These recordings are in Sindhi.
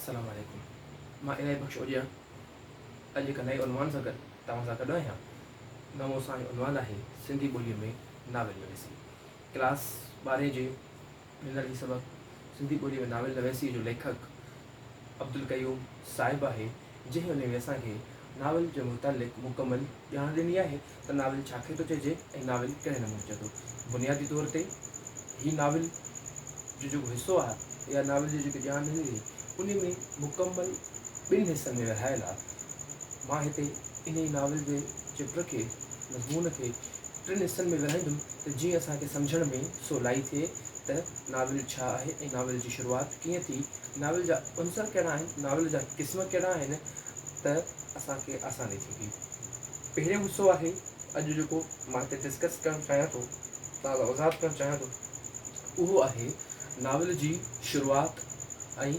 السلام عليڪم مان الاهي بخش اوڄيان اڄ هڪ نئين عنوان سان گڏ توهان سان گڏ آهيان. نئون اسان جو عنوان آهي سنڌي ٻوليء ۾ ناول نويسي. ڪلاس ٻارهين جي ڏنل هي سبق سنڌي ٻوليء ۾ ناول نويسيء جو ليکڪ عبدالقيوم صاحب آهي جنهن انهي ۾ اسان کي ناول جي متعلق مڪمل ڄاڻ ڏني آهي ته ناول ڇا کي ٿو چئجي ۽ ناول ڪهڙي نموني چئي ٿو. بنيادي طور تي هي ناول جو جيڪو حصو آهي يا ناول جي جيڪي ڄاڻ ڏني اٿئي انهي ۾ مڪمل ٻن حصن ۾ ورهايل آهي. مان هتي انهي ناول جي چيپٽر کي، مضمون کي، ٽن حصن ۾ ورهائيندم ته جيئن اسان کي سمجهڻ ۾ سولائي ٿئي ته ناول ڇا آهي ۽ ناول جي شروعات ڪيئن ٿي، ناول جا عنصر ڪهڙا آهن، ناول جا قسم ڪهڙا آهن ته اسان کي آساني ٿيندي. پهريون حصو آهي اڄ جيڪو مان هتي ڊسڪس ڪرڻ چاهيان ٿو، توهان سان وضاحت ڪرڻ چاهيان ٿو اهو آهي ناول جي شروعات ۽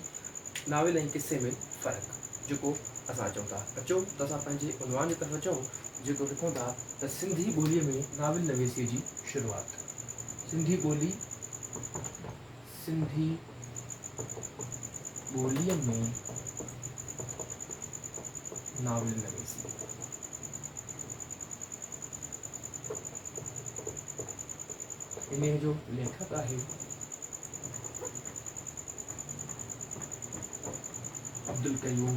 ناول ۽ قصي ۾ فرق جيڪو اسان اچون ٿا. اچو ته اسان پنهنجي عنوان جي طرف اچون جيڪو لکون ٿا ته سنڌي ٻوليء ۾ ناول نويسيء جي شروعات. سنڌي ٻولي، سنڌي ٻوليء ۾ ناول نويسي. انهيء جو ليکڪ آهي عبدالقيوم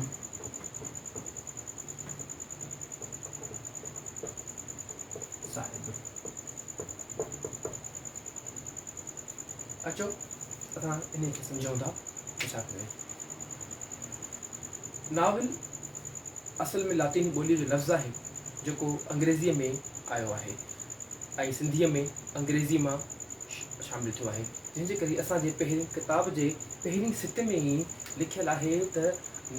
صاحب. اچو اسان انهيء کي سمجهون ٿا ته ڇا ٿو چئي. ناول اصل ۾ لاطيني ٻوليء جو لفظ آهي، جيڪو انگريزيء ۾ آيو آهي ۽ سنڌيء ۾ انگريزيء مان شامل ٿيو آهي، جنهن جي ڪري اسان جي پهرين ڪتاب جي پهرين سٽ ۾ ئي لکيل آهي ته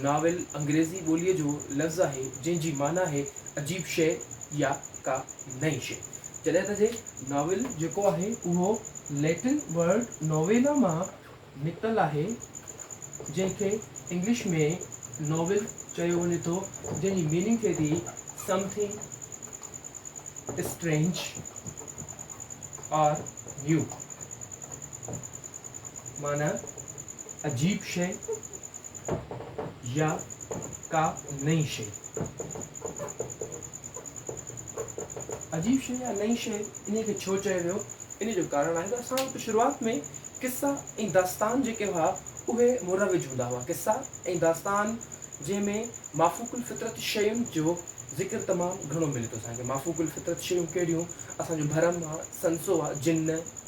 ناول انگريزي ٻوليء جو لفظ آهي، جنهن جي معنيٰ آهي عجيب شيء يا ڪا نئين شيء. جڏهن ته جي ناول جيڪو آهي اهو ليٽن ورڊ نوويلا مان نڪتل آهي، جنهن کي انگلش ۾ ناول چيو وڃي ٿو، جنهن جي ميننگ ٿئي ٿي سمٿنگ اسٽرينج آر نيو، معنيٰ عجيب شيء يا ڪا نئين شيء. عجيب شيء يا نئين شيء انهيء کي ڇو چيو ويو؟ انهيء جو ڪارڻ آهي ته اسان وٽ شروعات ۾ قصا ۽ داستان جيڪي هئا اهي مروج هوندا هئا. قصا ۽ داستان جنهن ۾ مافوق الفطرت شين جو ذڪر تمام گهڻو ملي ٿو اسان کي. مافوق الفطرت شيون ڪهڙيون؟ اسان جو ڀرم آ، سنسو آ، جن،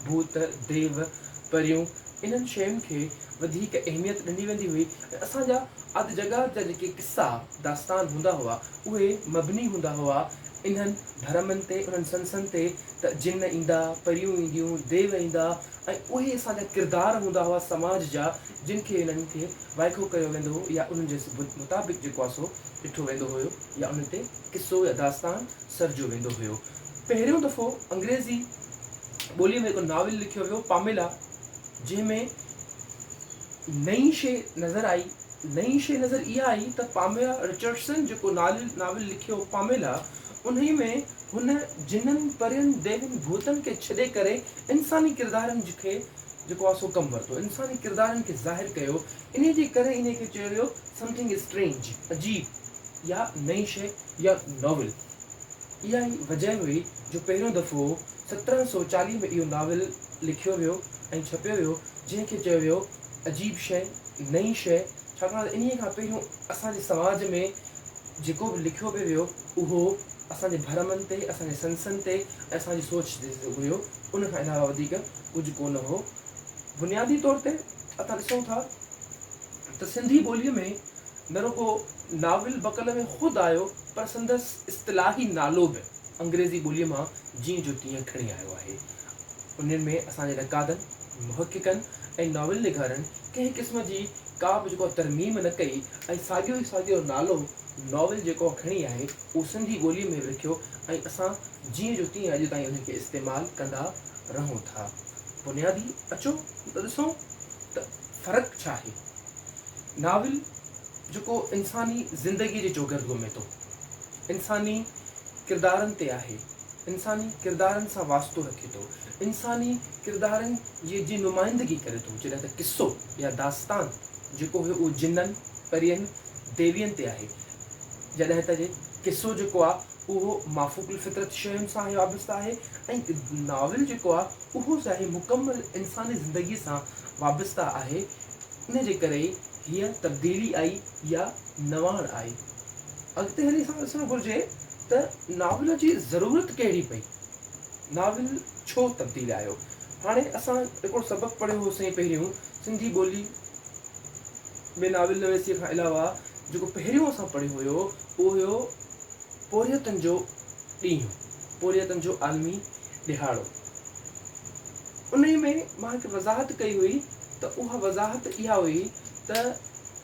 ڀوت، ديو، پريون انهن شين کي وڌيڪ اهميت ڏني ويندي هئي ۽ اسان جا اڌ جڳات جا جيڪي قصا، داستان هوندا هئا اهي مبني هوندا هئا انهن ڀرمن تي، انهن سنسن تي ته جن ايندا، پريون اينديون، ديو ايندا ۽ اهي اسان جا ڪردار هوندا هئا سماج جا جن کي انهن کي وائکو ڪيو ويندو هو يا انهن جي مطابق جيڪو آهي سو ڏٺو ويندو هيو يا انهن تي قصو يا داستان سرجيو ويندو هيو. پهريون دفعو انگريزي ٻوليء ۾ هڪ ناول لکيو ويو پاميلا جنهن ۾ نئين شيء نظر آئي. نئين شيء نظر اها آئي ته پاميلا رچرڊسن جيڪو ناول لکيو پاميلا انهي ۾ هن جنن، پرين، ديون، ڀوتن کي ڇڏي ڪري انساني ڪردارن کي جيڪو آهي سو ڪم ورتو، انساني ڪردارن کي ظاهر ڪيو، انهي جي ڪري انهي کي چيو ويو Something Strange، عجيب يا نئين شيء يا ناول. اها ئي وجهه هئي جو پهريون دفعو 1740 ۾ اهو ناول لکيو ويو ۽ ڇپيو ويو جنهن کي چيو ويو عجيب شيء، نئين شيء، ڇاڪاڻ ته انهيء کان پهريون اسان جي سماج ۾ جيڪو به لکيو پئي ويو اهو اسان جي ڀرمن تي، اسان جي سنسن تي ۽ اسان جي سوچ تي هيو، ان کان علاوه وڌيڪ ڪجهه ڪونه هو. بنيادي طور تي اسان ڏسون ٿا ته سنڌي ٻوليء ۾ نه رڳو ناول بڪل ۾ خود آيو پر سندس اصطلاحي نالو به انگريزي ٻوليء مان جيئن جو تيئن کڻي آيو آهي. انهن ۾ اسان جي نقادن، محققن ۽ ناول نگارن ڪنهن قسم جي ڪا به جيڪو ترميم نه ڪئي ۽ ساڳيو ئي ساڳيو نالو ناول جيڪو کڻي آهي اهو سنڌي ٻوليء ۾ به رکيو ۽ اسان جيئن جو تيئن اڄ تائين انهن کي استعمال ڪندا رهون ٿا. بنيادي اچو ته ڏسون ته فرق ڇا آهي. ناول جيڪو انساني زندگيء جي چوگرد گهمي ٿو، انساني ڪردارن تي آهي، انساني ڪردارن سان واسطو رکي ٿو، انساني ڪردارن جي جي نمائندگي ڪري ٿو، جڏهن ته قصو يا داستان جيڪو هيو اهو جنن، پرين، ديوين تي آهي. جڏهن ته جي قصو جيڪو آهي اهو مافوق الفطرت شين سان آهي وابسته آهي ۽ ناول جيڪو آهي اهو سا آهي مڪمل انساني زندگي سان وابسته آهي. ان جي ڪري ئي هيء تبديلي آئي يا نواڻ آئي. اڳتي هلي اسان کي ڏسڻ گهرجي ته ناول جي ضرورت ڪهڙي پئي؟ ناول ڇو تبديل آيو؟ هاڻي اسان هڪڙو سبق پڙهيو هوسين پهريون سنڌي ٻولي ۾ ناول نويسيء کان علاوه جيڪو پهريون اسان پڙهيو هيو اهو هيو پورهيتن جو ڏينهن، پورهيتن جو عالمي ڏهاڙو. انهيء ۾ مان هڪ وضاحت ڪئي هئي ته اها وضاحت اها هئي ته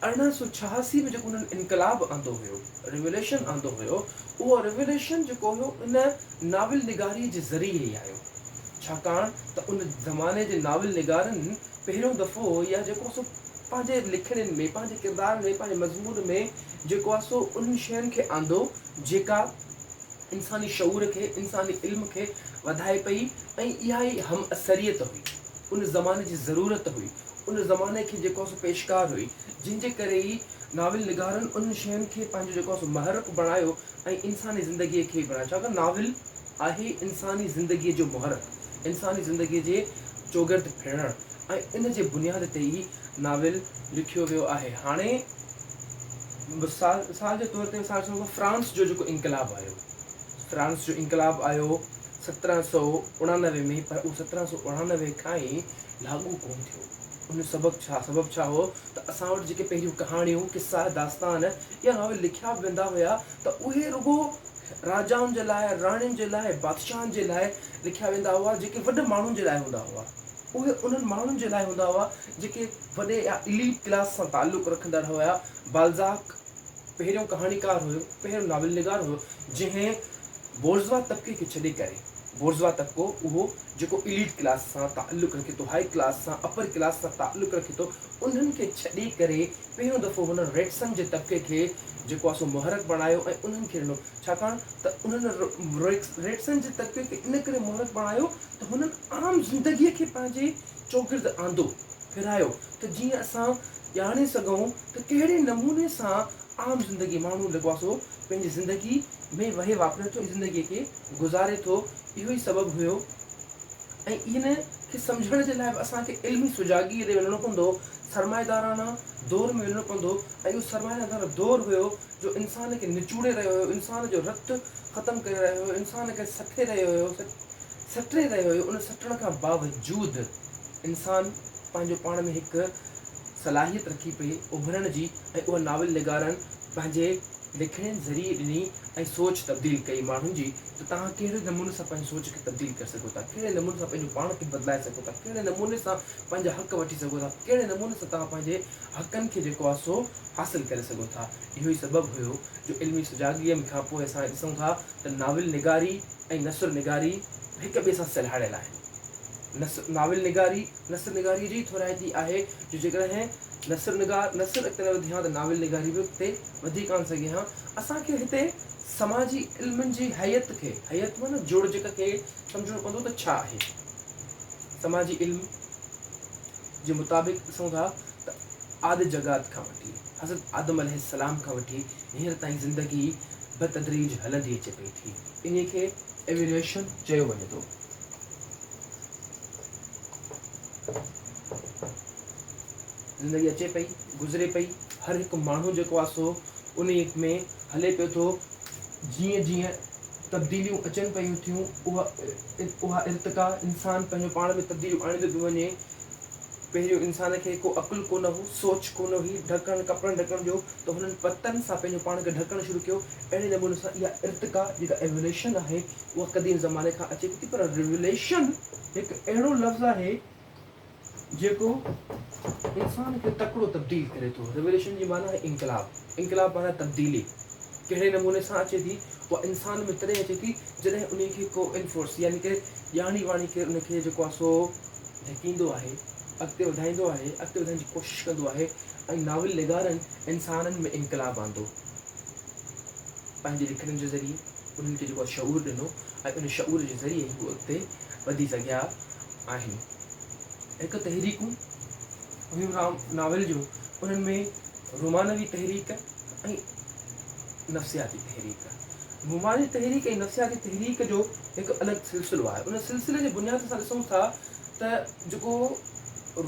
1886 ۾ جيڪو انهن انقلاب آندو هيو، Revolution آندو هيو، اهو Revolution جيڪو هيو ان ناول نگاريء جي ذريعي ئي آيو. ڇاڪاڻ ته ان زماني جي ناول نگارن پهريون دفعو يا جيڪو سو پنهنجي لکڻين ۾، پنهنجي ڪردارن ۾، پنهنجي مضمون ۾ جيڪو آهي سو انهن شين کي آندو جيڪا انساني شعور کي، انساني علم کي وڌائي پئي ۽ اها ئي همعصريت هئي، ان زماني جي ضرورت هئي، ان زماني کي جيڪو آهي سو پيشڪار هئي، جنهن جي ڪري ئي ناول نگارن انهن شين کي پنهنجو جيڪو آهي سو محرڪ بڻايو ۽ انساني زندگيء کي بڻايو، ڇاڪاڻ ناول آهي انساني زندگيء جو محرڪ، انساني زندگيء جي چوگرد ڦرڻ ۽ ان جي بنياد تي ئي ناول لکيو ويو آهي. هاڻي مثال مثال جي طور تي مثال ڏسون ته فرانس جو جيڪو انقلاب آيو، فرانس جو انقلاب آيو 1789 ۾ پر اهو 1789 کان ئي لاڳو ڪونه ٿيو. ان جو سبب ڇا سبب ڇا هو ته اسان وٽ جيڪي پهريون ڪهاڻيون، قصا، داستان يا ناول لکيا به ويندا هيا ته اهي رڳو راجائن جي لاء، راڻين جي لاء، بادشاهن جي لاء لکيا ويندا هئا جيڪي وڏن ماڻهن جي لاء هوندا هئا. اهي انهن ماڻهن جي لاء هوندا هئا جيڪي وڏي يا اليٽ ڪلاس سان تعلق رکندڙ هيا. بالزاڪ پهريون ڪهاڻيڪار هيو، پهريون ناول نگار هيو جنهن بورزوا طبقي کي ڇڏي ڪري، بورزوا طبقو اهو جيڪو اليٽ ڪلاس سان تعلق رکي ٿو، هائي ڪلاس سان، اپر ڪلاس سان تعلق رکي ٿو، انهن کي ڇڏي ڪري پهريون دفعو هن ريٽسن جي طبقي کي جيڪو آهي سو محرڪ بڻايو ۽ انهن کي ڏنو، ڇاڪاڻ ته انهن ريٽسن جي طبقي کي ان ڪري محرڪ بڻايو ته هنن عام زندگيء کي پنهنجي چوگرد آندو، ڦيرايو ته جيئن اسان ڄاڻي سگهون ته ڪهڙي نموني سان عام زندگي ماڻهو جيڪو آهي سو پنهنجي زندگي ۾ وهي واپري ٿو ۽ زندگيء کي گذاري ٿو. اهو ئي سبب هيو ۽ ان کي سمجهڻ جي لاء به اسان کي علمي سجاڳيء ڏي وڃڻو پوندو، سرمائيدارانه دور ۾ وڃڻو پوندو ۽ اهو سرمائيدارانه دور هيو جو انسان کي نچوڙي رهيو هيو، انسان جو رت ختم ڪري رهيو هيو، انسان کي سٽي رهيو هيو، سٽي رهيو هيو، ان سٽڻ کان باوجود انسان پنهنجو پاڻ ۾ هڪ صلاحيت رکي پئي اڀرڻ جي ۽ اها ناول نگارن پنهنجي لکڻين ذريعي ڏني ۽ سوچ تبديل ڪئي ماڻهن جي ته توهان ڪهڙي نموني سان پنهنجي سوچ کي تبديل ڪري سگهو ٿا، ڪهڙي نموني سان پنهنجو پاڻ کي بدلائي سگهو ٿا، ڪهڙي نموني سان پنهنجا حق وٺي سگهو ٿا، ڪهڙي نموني سان توهان پنهنجي حقن کي جيڪو آهي سو حاصل ڪري سگهو ٿا. اهو ئي سبب هيو جو علمي سجاڳيء کان پوء اسان ڏسون ٿا ته ناول نگاري ۽ نثر نگاري هڪ ٻئي سان سلهاڙيل آهن. نثر ناول نگاري نثر نگاريء جي ئي ٿورائتي آهي جو جيڪڏهن نثر نگار نثر اڳتي نه وڌي ها ته ناول نگاري به اڳتي وڌي ڪانه سگهي ها. اسان کي هتي سماجي علمن جي هيئت کي، هيئت معنيٰ جوڙجڪ کي سمجهڻو پوندو ته ڇا آهي؟ سماجي علم جي مطابق ڏسون ٿا ته آد جڳات کان وٺي حضرت آدم عليه السلام کان وٺي هينئر تائين زندگي بتدريج هلندي اچي پئي ٿي. انهي کي ايويليوشن چيو وڃي ٿو. زندگي اچي پئي، گذري پئي، هر هڪ ماڻهو جيڪو آهي سو انهي ۾ هلي پيو ٿو. جيئن جيئن تبديليون اچن پيون ٿيون اها اها ارتقا انسان پنهنجو پاڻ ۾ تبديليون آڻيندو پيو وڃي. پهريون انسان کي ڪو عقل ڪونه هو، سوچ ڪونه هئي، ڍڪڻ ڪپڙن ڍڪڻ جو ته هنن پتن سان پنهنجو پاڻ کي ڍڪڻ شروع ڪيو. اهڙي نموني سان اها ارتقا جيڪا Evolution آهي اها قديم زماني کان اچي پئي ٿي پر Revelation هڪ اهڙو لفظ آهي جيڪو انسان کي تڪڙو تبديل ڪري ٿو. Revelation جي معنيٰ آهي انقلاب. انقلاب معنيٰ تبديلي. ڪهڙي نموني سان اچي ٿي؟ اها انسان ۾ تڏهن اچي ٿي جڏهن انهي کي ڪو انفورس يعني ڪي ڄاڻي واڻي ڪير ان کي جيڪو آهي سو ڌڪيندو آهي، اڳتي وڌائيندو آهي، اڳتي وڌائڻ جي ڪوشش ڪندو آهي ۽ ناول نگارن انسانن ۾ انقلاب آندو. پنهنجي لکڻين جي ذريعي انهن کي جيڪو آهي شعور ڏنو ۽ ان شعور جي ذريعي هو اڳتي وڌي سگهيا آهن. هڪ تحريڪون هيون رام ناول جون، انهن ۾ رومانوي تحريڪ ۽ نفسياتي تحريڪ. رومانوي تحريڪ ۽ نفسياتي تحريڪ جو هڪ الڳ سلسلو آهي. ان سلسلي جي بنياد تي اسان ڏسون ٿا ته جيڪو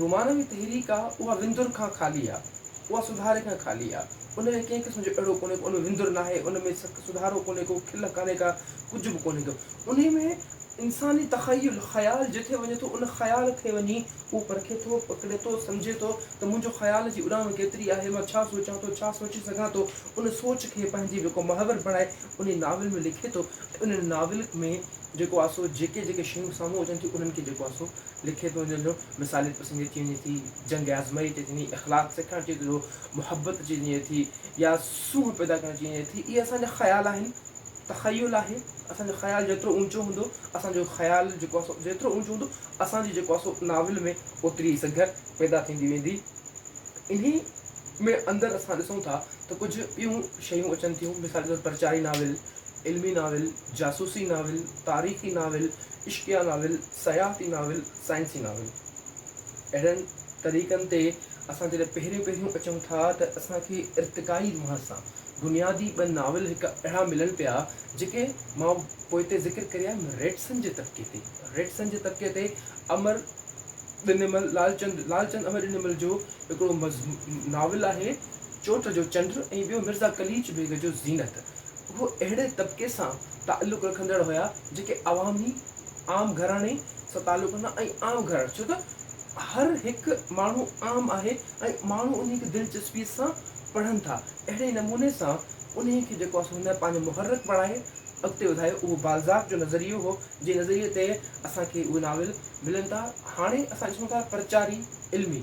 رومانوي تحريڪ آهي اها وندر کان خالي آهي، اها سڌاري کان خالي آهي. ان ۾ ڪنهن قسم جو اهڙو ڪونهي ڪو ان ۾ وندر ناهي، ان ۾ سڌارو ڪونهي ڪو، کل ڪانهي ڪا، ڪجهه به ڪونهي ڪو. انهي ۾ انساني تخيل، خيال، جتي وڃي ٿو، ان خيال کي وڃي اهو پرکي ٿو، پڪڙي ٿو، سمجهي ٿو ته منهنجو خيال جي اڏام ڪيتري آهي، مان ڇا سوچان ٿو، ڇا سوچي سگهان ٿو، ان سوچ کي پنهنجي جيڪو محور بڻائي انهي ناول ۾ لکي ٿو ۽ ان ناول ۾ جيڪو آهي سو جيڪي جيڪي شيون سامهون اچن ٿيون انهن کي جيڪو آهي سو لکي ٿو. جنهن جو مثاليت پسندي اچي وڃي ٿي، جنگ آزمائي اچي ٿي، اخلاق سيکارڻ اچي ٿو، محبت اچي وڃي ٿي يا سونهن پيدا ڪرڻ اچي وڃي ٿي، اهي اسان جا خيال آهن. تخيل آهي، اسان جو خيال جيترو اونچو هوندو، اسان جو خيال جيڪو آهي سو جيترو اونچو هوندو، اسان جي جيڪو آهي سو ناول ۾ اوتري ئي سگهه پيدا ٿيندي ويندي. انهي ۾ اندر اسان ڏسون ٿا ته ڪجهه ٻيون شيون اچن ٿيون، مثال جي طور پرچاري ناول، علمي ناول، جاسوسي ناول، تاريخي ناول، عشقيه ناول، سياحتي ناول، سائنسي ناول. اهڙن طريقن تي اسان جڏهن پهريون پهريون اچون ٿا ته اسان کي ارتقائي لحاظ سان بنيادي ٻه ناول هڪ اهڙا ملن پيا جيڪي مان پوئتي ذڪر ڪري آيم ريٽسن جي طبقي تي ريٽسن جي طبقي تي امر ڏنيمل لالچند لالچند امر ڏنيمل جو هڪڙو ناول آهي چوٽ جو چنڊ ۽ ٻيو مرزا قليچ بيگ جو زينت اهو اهڙي طبقي سان تعلق رکندڙ هيا جيڪي عوامي عام گهراڻي سان تعلق رکندا ۽ عام گهراڻي ڇو ته هر هڪ ماڻهو عام آهي ۽ ماڻهو انهي کي دلچسپي سان پڙهن ٿا. اهڙي نموني سان انهي کي جيڪو آهي سو هن پنهنجو محرڪ بڻائي اڳتي وڌايو. اهو بالزاڪ جو نظريو هو، جنهن نظريي تي اسان کي اهي ناول ملن ٿا. هاڻي اسان ڏسون ٿا پرچاري علمي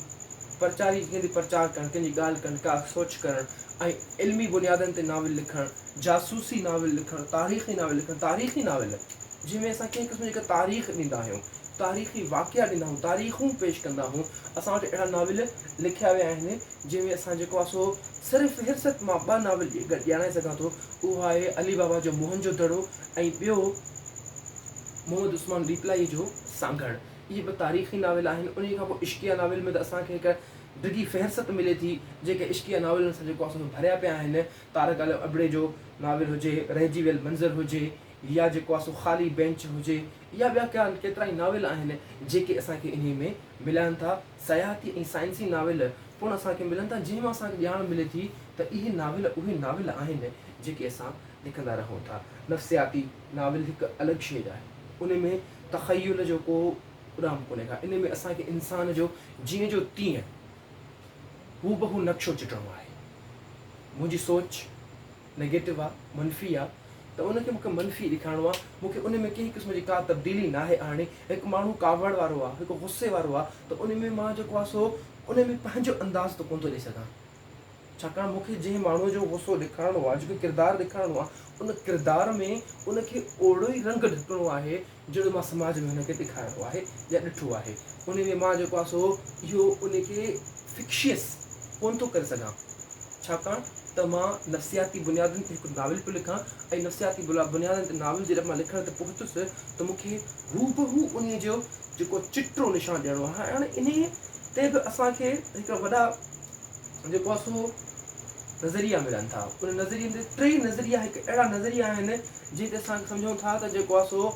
پرچاري ڪنهن تي پرچار ڪرڻ، ڪنهن جي ڳالهه ڪرڻ، ڪا سوچ ڪرڻ ۽ علمي بنيادن تي ناول لکڻ، جاسوسي ناول لکڻ، تاريخي ناول لکڻ، تاريخي ناول جنهن ۾ اسان ڪنهن قسم جي هڪ تاريخ ڏيندا آهيون، تاريخي واقعا ڏيندا آهيون، تاريخون پيش ڪندا آهيون. اسان وٽ اهڙا ناول لکيا ويا آهن، جنهن ۾ اسان جيڪو آهي سو سر فهرست مان ٻه ناول ڄاڻائي سگهان ٿو، اهو آهي علي بابا جو موهن جو دڙو ۽ ٻيو محمد عثمان ڏيپلائيء جو سانگهڙ. اهي ٻه تاريخي ناول آهن. انهيء کان پوء عشقيه ناول ۾ ته اسان کي هڪ ڊگهي فهرست ملي ٿي، جيڪي عشقيه ناولن سان جيڪو آهي سو ڀريا پيا آهن. طارق عالم ابڙي جو ناول هجي، رهجي ويل منظر هجي يا جيڪو آهي سو خالي بينچ هجي يا ٻيا ڪيترائي ناول آهن، جيڪي اسان کي انهيء ۾ ملن ٿا. سياحتي ۽ سائنسي ناول پڻ اسان کي ملن ٿا، جنهن مان اسان کي ڄاڻ ملي ٿي ته اهي ناول اهي ناول آهن، جيڪي اسان لکندا رهون ٿا. نفسياتي ناول هڪ الڳ شيء آهي، ان ۾ تخيل جو ڪو اڏام ڪونهي ڪا، ان ۾ اسان کي انسان جو جيئن جو تيئن هوبهو نقشو چٽڻو آهي. منهنجي سوچ نيگيٽو آ، منفي آ، ته ان کي مون کي منفي ڏيکارڻو آ، مون کي ان ۾ ڪنهن قسم جي ڪا تبديلي ناهي آڻڻي. هڪ ماڻهو ڪاوڙ وارو آ، هڪ غصي وارو آ ته ان ۾ مان جيڪو آ سو ان ۾ پنهنجو انداز ته ڪونه ٿو ڏئي سگهان. ڇاڪاڻ مون کي جنهن ماڻهوء جو غصو ڏيکارڻو آ، جيڪو ڪردار ڏيکارڻو آ، ان ڪردار ۾ ان کي اوڙو ئي رنگ ڍڪڻو آهي، جهڙو مان سماج ۾ هن کي ڏيکارڻو آهي يا ڏٺو آهي. ان ۾ مان جيڪو آ سو اهو ان کي فڪشيس ڪونه ٿو ڪري سگهان. ڇاڪاڻ ته مان نفسياتي بنيادن تي هڪ ناول پيو لکان ۽ نفسياتي بنيادن تي ناول جڏهن مان لکڻ تي پهتس ته مون کي هوبهو انهيء جو جيڪو چٽو نشان ڏيڻو آهي. هاڻي انهيء تي به اسان کي هڪڙا وڏا جيڪو آهي سو نظريا ملن ٿا. انهن نظرين تي ٽيئي نظريا هڪ اهڙا نظريا آهن جنهن تي اسان سمجهون ٿا ته جيڪو آهي سو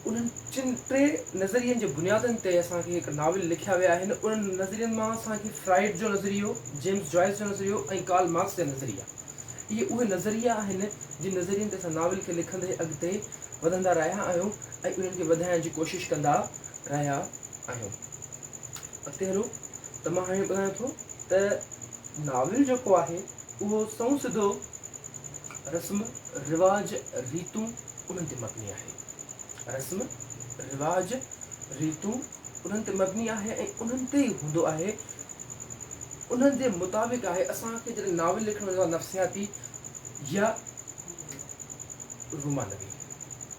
انهن چن ٽي نظرين جي بنيادن تي اسان کي هڪ ناول لکيا ويا آهن. انهن نظرين مان اسان کي فرائيڊ جو نظريو، جيمز جوائس جو نظريو ۽ ڪارل مارڪس جا نظريا. اهي اهي نظريا آهن جن نظرين تي اسان ناول کي لکندي اڳتي وڌندا رهيا آهيون ۽ انهن کي وڌائڻ جي ڪوشش ڪندا رهيا آهيون. اڳتي هلون ته مان هاڻي ٻڌايان ٿو ته ناول جيڪو آهي اهو سنئون سڌو رسم، رواج، ريتون انهن تي مبني آهي. رسم، رواج، ريتون انهن تي مبني آهي ۽ انهن تي ئي هوندو آهي. انهن جي مطابق آهي. اسان کي جڏهن ناول لکڻ هوندو آهي نفسياتي يا رومانوي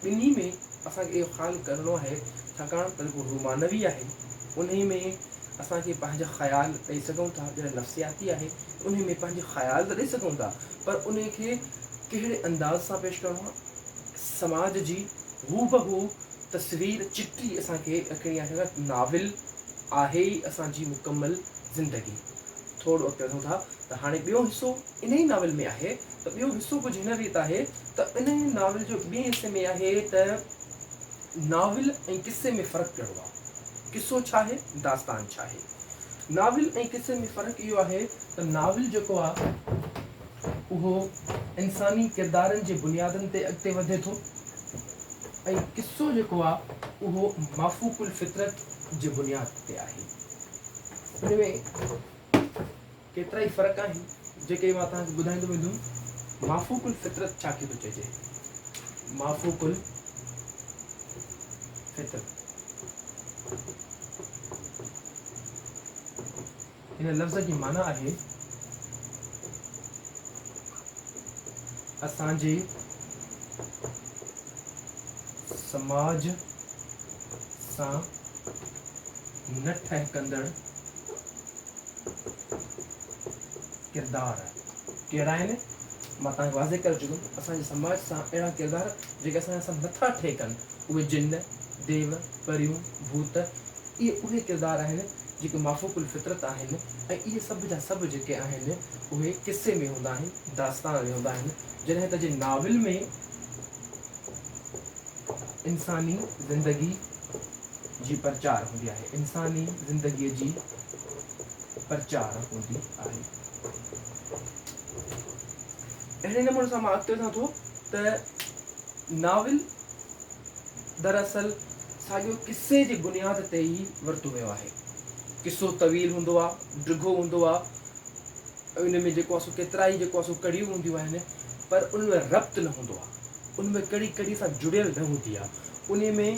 ٻنهي ۾ اسان کي اهو خيال ڪرڻو آهي ڇاڪاڻ ته جيڪو رومانوي آهي انهي ۾ اسان کي پنهنجا خيال ڏئي سگهون ٿا جڏهن نفسياتي آهي ته انهي ۾ پنهنجي خيال ته ڏئي سگهون ٿا پر انهي کي ڪهڙي انداز سان پيش ڪرڻو آهي سماج جي هوبهو تصوير چٽي اسان کي رکڻي آهي ڇاڪاڻ ناول آهي ئي اسان جي مڪمل زندگي. ٿورو اڳتي وڌون ٿا ته هاڻي ٻيو حصو انهي ناول ۾ آهي ته ٻيو حصو ڪجهه هن ريت آهي ته انهي ناول جو ٻئي حصي ۾ آهي ته ناول ۽ قصي ۾ فرق ڪهڙو آهي؟ قصو ڇا آهي؟ داستان ڇا آهي؟ ناول ۽ قصي ۾ فرق اهو آهي ته ناول جيڪو آهي اهو انساني ڪردارن جي بنيادن تي اڳتي وڌي ٿو ۽ قصو جيڪو آهي اهو مافوق الفطرت جي بنياد تي آهي. ان ۾ ڪيترائي فرق آهن جيڪي مان توهان کي ٻڌائيندو ويندم. مافوق الفطرت ڇا کي ٿو چئجي؟ مافوق الفطرت هن لفظ جي معنيٰ آهي اسان جي سماج سان نه ٺهڪندڙ ڪردار ڪهڙا آهن؟ مان توهان کي واضح ڪري چڪم، اسان جي سماج سان اهڙا ڪردار جيڪي اسان سان نٿا ٺهڪن، اهي جن، ديو، پريون، ڀوت، اهي اهي ڪردار آهن جيڪي مافوق الفطرت آهن ۽ اهي سڀ جا سڀ جيڪي آهن اهي قصي ۾ هوندا آهن، داستان ۾ هوندا آهن، جڏهن ته جي ناول ۾ انساني زندگي جي پرچار هوندي آهي. انساني زندگيء جي پرچار هوندي آهي. اهڙي نموني سان مان اڳتي وڌان ٿو ته ناول دراصل ساڳيو قصي جي بنياد تي ئي ورتو ويو آهي. قصو طويل هوندو آهي، ڊگهو هوندو آهي، ان ۾ جيڪو آهي سو ڪيترائي جيڪو آهي سو ڪڙيون هونديون آهن پر ان ۾ ربط نه هوندو آهي. ان ۾ ڪڙي ڪڙي سان جڙيل نه هوندي آهي. انهي ۾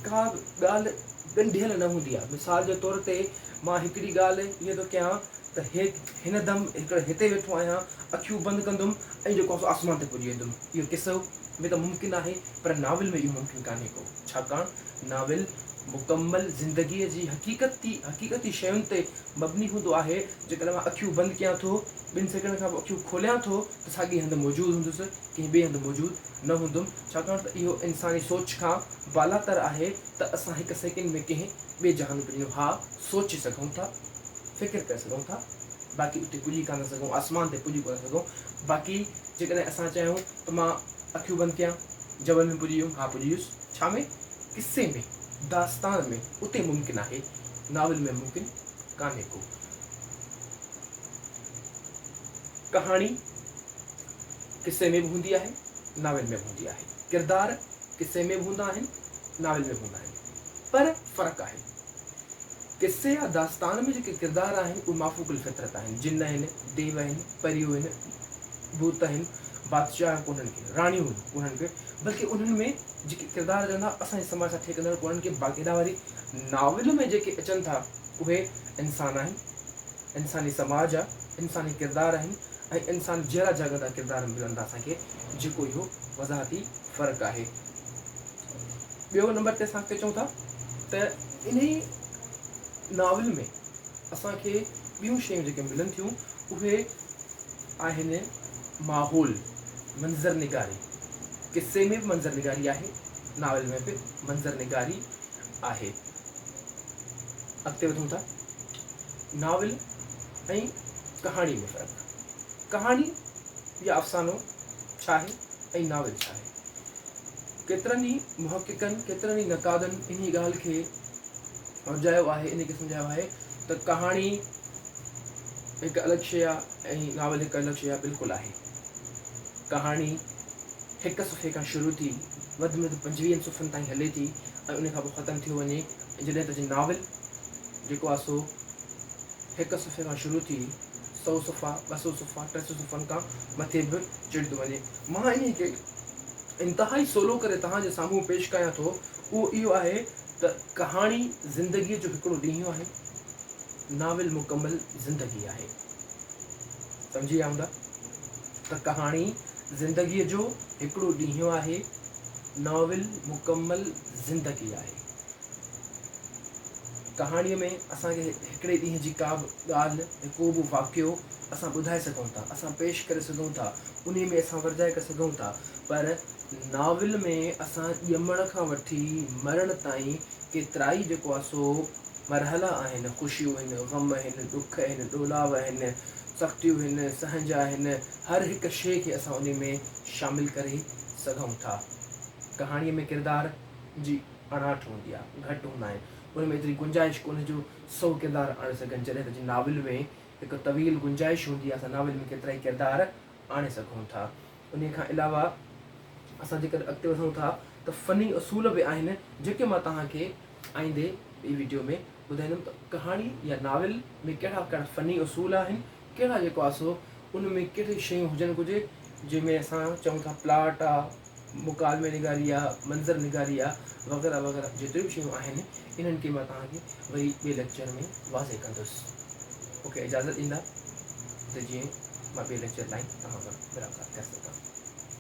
ڪا به ڳالهه ڳنڍيل نه هوندي آهي. مثال جي طور تي مان هڪڙي ڳالهه ائين ٿو ڪيان ته هي هن دم هڪڙي هتي ويٺو آهيان، اکيون بند ڪندم ۽ جيڪو آهي سو آسمان تي پڄي ويندم. اهو قصو ۾ ته ممڪن آهي پر ناول ۾ اهو ممڪن ڪانهي ڪو. ڇاڪاڻ ناول مڪمل زندگيء جي حقيقتي حقيقتي شين تي مبني هوندو آهي. جيڪڏهن مان اکيون بند ڪيان ٿو، ٻن سيڪنڊن کان پوء اکيون کوليان ٿو ته ساڳئي هنڌ موجود هوندس، ڪنهن ٻئي هنڌ موجود نه هوندم، ڇاڪاڻ ته اهو انساني سوچ کان بالاتر آهي ته اسان هڪ سيڪنڊ ۾ ڪنهن ٻئي جهان ۾ پڄي وڃون. ها، سوچي سگهون ٿا، فڪر ڪري سگهون ٿا، باقي اتي پڄي ڪانه ٿا سگهون، آسمان تي پڄي ڪونه ٿا سگهون. باقي جيڪڏهن اسان چاهيون ته مان اکيون بند ڪيان، جبل ۾ پڄي ويم، ها پڄي ويس. ڇا ۾؟ قصي ۾، داستان ۾، اتي ممڪن آهي، ناول ۾ ممڪن ڪانهي ڪو. ڪهاڻي قصي ۾ به هوندي آهي، ناول ۾ به هوندي آهي. ڪردار قصي ۾ به هوندا آهن، ناول ۾ به هوندا آهن. پر فرق آهي. قصي يا داستان ۾ جيڪي ڪردار آهن، اهي مافوق الفطرت آهن. جن آهن، ديو آهن، پريون آهن، ڀوت آهن، بادشاهه ڪونهن ڪي، راڻيون ڪونهن ڪي، بلڪه انهن ۾ جيڪي ڪردار اچن ٿا، اسان جي سماج سان ٺهڪندڙ ڪونهن ڪي. باقي هيڏانهن وري ناول ۾ جيڪي اچن ٿا، اهي انسان آهن، انساني سماج آ، انساني ڪردار آهن ۽ انسان جهڙا جاڳندا ڪردار ملن ٿا اسان کي، جيڪو اهو وضاحتي فرق آهي. ٻيو نمبر تي اسان اڳتي چئون ٿا ته انهي ناول ۾ اسان کي ٻيون شيون جيڪي ملن ٿيون اهي آهن ماحول، منظر نگاري، قصي ۾ به منظر نگاري آهي، ناول ۾ به منظر نگاري آهي. اڳتي وڌون ٿا ناول ۽ ڪهاڻي ۾ فرق. ڪهاڻي يا افسانو ڇا آهي ۽ ناول ڇا آهي؟ ڪيترن ئي محققن، ڪيترن ئي نقادن انهي ڳالهه کي ورجايو آهي، انهي کي سمجهايو آهي ته ڪهاڻي هڪ الڳ شيء آهي ۽ ناول هڪ الڳ شيء آهي، بلڪل آهي. ڪهاڻي هڪ صفحي کان شروع ٿي وڌ ۾ وڌ پنجويهن صفحن تائين هلي ٿي ۽ ان کان پوء ختم ٿيو وڃي ۽ جڏهن ته جي ناول جيڪو آهي سو هڪ صفحي کان شروع ٿي سئو صفحا، 200 صفحا، 300 صفحن کان مٿي به چڙهي ٿو وڃي. مان انهي کي انتهائي سولو ڪري توهان جي سامهون پيش ڪيان ٿو، اهو اهو آهي ته ڪهاڻي زندگيء جو هڪڙو ڏينهن آهي، ناول مڪمل زندگي آهي. سمجهي ويا هوندا ته ڪهاڻي زندگيء جو هڪڙو ڏينهن آهي، ناول مڪمل زندگي آهي. ڪهاڻيء ۾ اسان کي هڪڙي ڏينهن جي ڪا به ڳالهه يا ڪو به واقعو اسان ٻڌائي سگهون ٿا، اسان پيش ڪري سگهون ٿا، انهيء ۾ اسان ورجائي ڪري سگهون ٿا، پر ناول ۾ اسان ڄمڻ کان وٺي مرڻ تائين ڪيترائي جيڪو آهي سو مرحلا آهن، خوشيون آهن، غم آهن، ڏک آهن، ڏولاو آهن، سختيون آهن، سهنج آهن، هر هڪ شيء کي اسان انهي ۾ شامل ڪري سگهون ٿا. ڪهاڻيء ۾ ڪردار جي اڻاٺ هوندي آهي، گهٽ هوندا آهن، ان ۾ ايتري گنجائش ڪونهي جو سو ڪردار آڻي سگهن، جڏهن ته جي ناول ۾ هڪ طويل گنجائش هوندي آهي، اسان ناول ۾ ڪيترائي ڪردار آڻي سگهون ٿا. انهي کان علاوه اسان جيڪڏهن اڳتي وڌون ٿا ته فني اصول به آهن جيڪي مان توهان کي آئيندي ٻي وڊيو ۾ ٻڌائيندم ته ڪهاڻي يا ناول ۾ ڪهڙا ڪهڙا فني اصول آهن، ڪهڙا جيڪو آهي سو ان ۾ ڪهڙي شيون هجڻ گهرجي جنهن ۾ اسان چئون ٿا پلاٽ آ، مڪالمي نگاري آ، منظر نگاري آ وغيره وغيره جيتريون به شيون آهن انهن کي مان توهان کي وري ٻئي ليڪچر ۾ واضح ڪندس. مون کي اجازت ڏيندا ته جيئن مان ٻئي ليڪچر تائين توهان سان ملاقات ڪري سگهان.